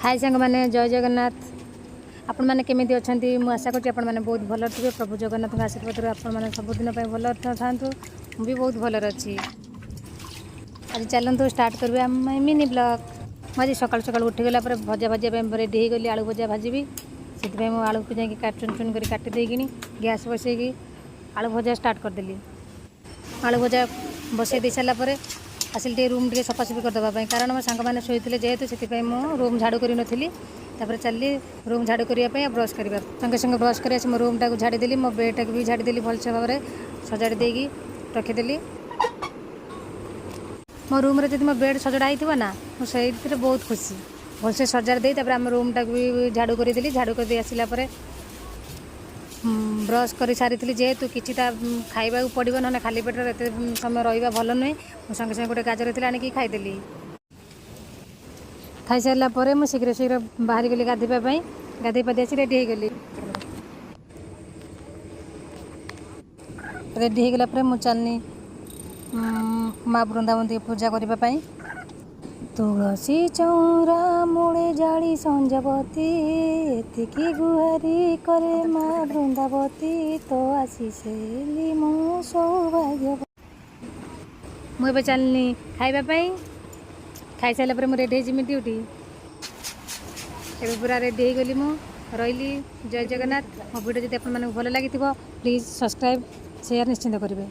High ସାଙ୍ଗମାନେ, ଜୟ ଜଗନ୍ନାଥ। ଆପଣମାନେ କେମିତି ଅଛନ୍ତି? ମୁଁ ଆଶା କରୁଛି ଆପଣମାନେ ବହୁତ ଭଲରେ ଥିବେ। ପ୍ରଭୁ ଜଗନ୍ନାଥଙ୍କ ଆଶୀର୍ବାଦରୁ ଆପଣମାନେ ସବୁଦିନ ପାଇଁ ଭଲରେ ଥାନ୍ତୁ। ମୁଁ ବି ବହୁତ ଭଲରେ ଅଛି। ଆଜି ଚାଲନ୍ତୁ ଷ୍ଟାର୍ଟ କରିବା ଆମ ମିନି ବ୍ଲଗ୍। ମୁଁ ଆଜି ସକାଳୁ ସକାଳୁ ଉଠିଗଲା ପରେ ଭଜା ଭାଜିବା ପାଇଁ ରେଡ଼ି ହେଇଗଲି। ଆଳୁ ଭଜା ଭାଜିବି, ସେଥିପାଇଁ ମୁଁ ଆଳୁକୁ ଯାଇକି ଚୁନ ଚୁନ କରି କାଟି ଦେଇକିନି ଗ୍ୟାସ୍ ବସେଇକି ଆଳୁ ଭଜା ଷ୍ଟାର୍ଟ କରିଦେଲି। ଆଳୁ ଭଜା ବସେଇ ଦେଇ ସାରିଲା ପରେ ଆସିଲି ଟିକେ ରୁମ୍ ଟିକେ ସଫାସଫି କରିଦେବା ପାଇଁ, କାରଣ ମୋ ସାଙ୍ଗମାନେ ଶୋଇଥିଲେ ଯେହେତୁ, ସେଥିପାଇଁ ମୁଁ ରୁମ୍ ଝାଡ଼ୁ କରିନଥିଲି। ତାପରେ ଚାଲିଲି ରୁମ୍ ଝାଡ଼ୁ କରିବା ପାଇଁ ଆଉ ବ୍ରସ୍ କରିବା। ସଙ୍ଗେ ସଙ୍ଗେ ବ୍ରସ୍ କରି ଆସି ମୋ ରୁମ୍ଟାକୁ ଝାଡ଼ିଦେଲି, ମୋ ବେଡ଼୍ଟାକୁ ବି ଝାଡ଼ିଦେଲି, ଭଲସେ ଭାବରେ ସଜାଡ଼ି ଦେଇକି ରଖିଦେଲି। ମୋ ରୁମ୍ରେ ଯଦି ମୋ ବେଡ଼୍ ସଜଡ଼ା ହେଇଥିବ ନା, ମୁଁ ସେଇଥିରେ ବହୁତ ଖୁସି। ଭଲସେ ସଜାଡ଼ି ଦେଇ ତାପରେ ଆମ ରୁମ୍ଟାକୁ ବି ଝାଡ଼ୁ କରିଦେଲି। ଝାଡ଼ୁ କରିଦେଇ ଆସିଲା ପରେ ବ୍ରସ୍ କରି ସାରିଥିଲି ଯେହେତୁ, କିଛି ତା ଖାଇବାକୁ ପଡ଼ିବ, ନହେଲେ ଖାଲି ପେଟରେ ଏତେ ସମୟ ରହିବା ଭଲ ନୁହେଁ। ମୁଁ ସଙ୍ଗେ ସଙ୍ଗେ ଗୋଟେ ଗାଜର ଥିଲା, ଆଣିକି ଖାଇଦେଲି। ଖାଇସାରିଲା ପରେ ମୁଁ ଶୀଘ୍ର ଶୀଘ୍ର ବାହାରି ଗଲି ଗାଧୋଇବା ପାଇଁ। ଗାଧୋଇ ପାଧେଇ ଆସି ରେଡ଼ି ହେଇଗଲି। ରେଡ଼ି ହେଇଗଲା ପରେ ମୁଁ ଚାଲିନି ମା ବୃନ୍ଦାବତୀ ପୂଜା କରିବା ପାଇଁ। ତୁଳସୀ ଚଉରା ମୂଳେ ଜାଳି ସଞ୍ଜବତୀ, ଏତିକି ଗୁହାରି କରେ ମା ବୃନ୍ଦାବତୀ, ତୋ ଆଶିଷେ ହେଲି ମୁଁ ସୌଭାଗ୍ୟ। ମୁଁ ଏବେ ଚାଲିନି ଖାଇବା ପାଇଁ। ଖାଇସାରିଲା ପରେ ମୁଁ ରେଡ଼ି ହେଇଯିବି ଡ୍ୟୁଟି। ଏବେ ପୁରା ରେଡ଼ି ହେଇଗଲି ମୁଁ। ରହିଲି, ଜୟ ଜଗନ୍ନାଥ। ମୋ ଭିଡ଼ିଓ ଯଦି ଆପଣମାନଙ୍କୁ ଭଲ ଲାଗିଥିବ, ପ୍ଲିଜ୍ ସବସ୍କ୍ରାଇବ୍, ସେୟାର ନିଶ୍ଚିନ୍ତ କରିବେ।